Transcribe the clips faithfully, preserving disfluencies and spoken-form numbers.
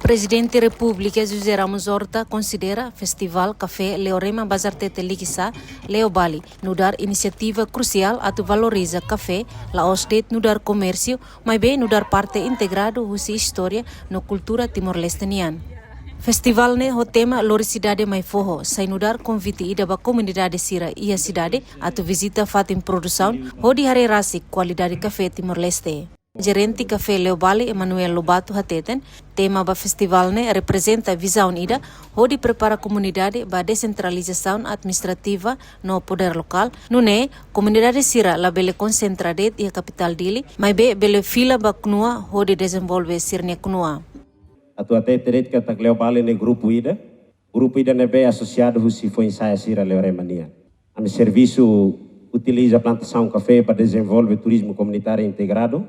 Prezidente Repúblika José Ramos Horta konsidera Festivál Kafé Leorema Bazar Tete Likisá, Leobali, nu'udar inisiativa krusiál atu valoriza kafé, la'ós de'it nu'udar komérsiu, maibé nu'udar parte integradu husi istória no kultura Timor-Leste nian. Festivál ne'e ho tema Lori Sidade Mai Foho, sai nu'udar konvite ida ba komunidade sira iha sidade atu vizita fatin produsaun hodi haree rasik kualidade kafé Timor-Leste. Jerente Kafé Leobali Emanuel Lobato hateten, tema ba festivál ne'e reprezenta vizaun ida hodi prepara komunidade ba desentralizasaun administrativa no podér lokál, nune'e komunidade sira labele konsentra de'it iha kapitál Dili, maibé bele fila ba knua hodi dezenvolve sira-nia knua. Atu hatete de'it katak Leobali ne'e grupu ida, grupu ida ne'ebé asosiadu husi foin-sa'e sira Leorema nian. Ami servisu utiliza plantasaun kafé ba dezenvolve turizmu komunitáriu integradu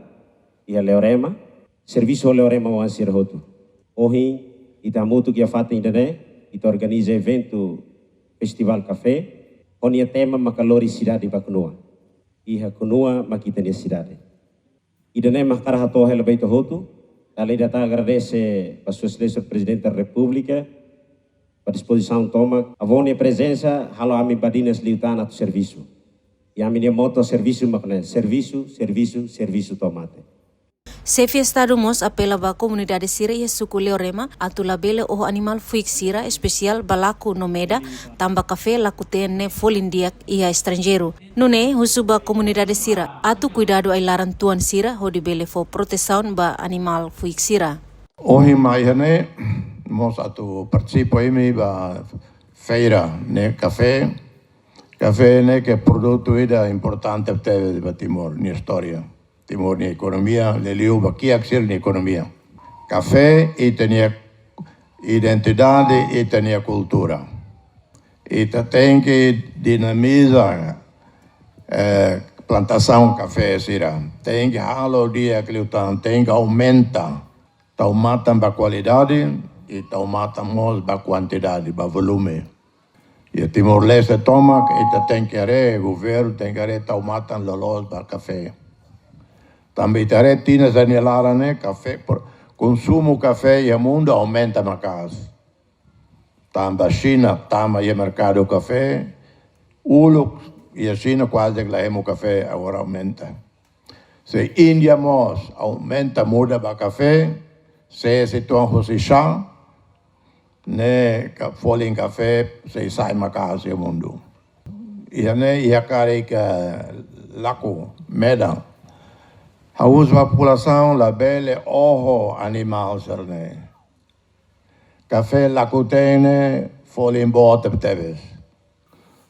iha Leorema, servisu ho Leorema oan sira hotu. Ohin, ita hamutuk iha fatin ida-ne'e, ita organiza eventu Festivál Kafé, ho nia tema maka Lori Sidade ba Knua. Iha knua mak ita-nia sidade. Ida-ne'e mak hakarak hato'o hela ba ita hotu, dala ida ita agradese ba Sua Exelénsia Prezidente da Repúblika, ba dispozisaun tomak, avó nia prezensa halo ami badinas liután atu servisu. I ami-nia moto servisu mak ne'e, servisu, servisu, servisu to'o mate. Xefe Estadu mós apela ba komunidade sira iha suku Leorema atu labele oho animál fuik sira, espesiál balaku no meda, tanba kafé lakuten ne'e folin di'ak iha estranjeiru. Nune'e husu ba komunidade sira atu kuidadu ai-laran tuan sira hodi bele fó protesaun ba animál fuik sira. Ohin mai iha ne'e mós atu partisipa imi ba feira ne'e kafé. Kafé ne'e ke produtu ida importante tebes ba Timor nia istória, Timor nia ekonomia, liuliu ba kiak sira-nia ekonomia. Kafé ita-nia identidade, ita-nia kultura. Ita tenke dinamiza, eh, plantasaun kafé sira. Tenke halo di'ak liután, tenke aumenta. Tau matan ba kualidade, i tau matan mós ba kuantidade, ba volume. Iha Timor-Leste tomak, ita tenke haree, governu tenke haree tau matan loloos ba kafé. Tanba ita haree tinan sira-nia laran ne'e, kafé, pro-, konsumu kafé iha mundu aumenta maka'as. Tanba Xina tama iha merkadu kafé, uluk iha Xina kuaze la hemu kafé, agora aumenta. Se Índia mós aumenta muda ba kafé, se situasaun husi chá, ne'e ka-, folin kafé sei sai maka'as iha mundu. Iha ne'e, iha karik laku meda. Ha'u husu ba populasaun labele oho animál sira-ne'e. Kafé lakuten ne'e folin boot tebetebes.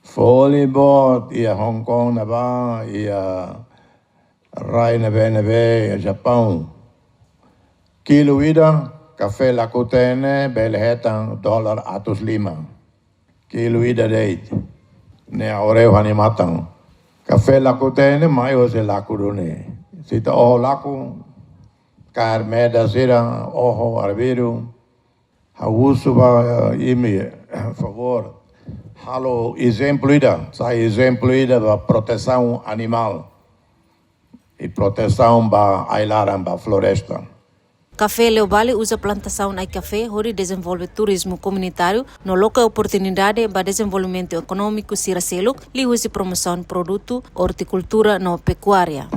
Folin boot iha Hong Kong ne'ebá, iha rai ne'ebé-ne'ebé, iha Japaun. Kilu ida kafé lakuten ne'e bele hetan dolar atus lima. Kilu ida de'it. Ne'e ha'u haree ha'u-nia matan. Kafé lakuten ne'e mai hosi laku duni. Se ita oho laku, kaer meda sira, oho arbiru. Ha'u husu ba, eh, imi, favór, halo ezemplu ida, sai ezemplu ida ba protesaun animál i protesaun ba ai-laran, ba floresta. Kafé Leobali uza plantasaun ai-kafé hodi dezenvolve turizmu komunitáriu no loke oportunidade ba dezenvolvimentu ekonómiku sira seluk, liuhusi promosaun produtu, ortikultura no pekuária.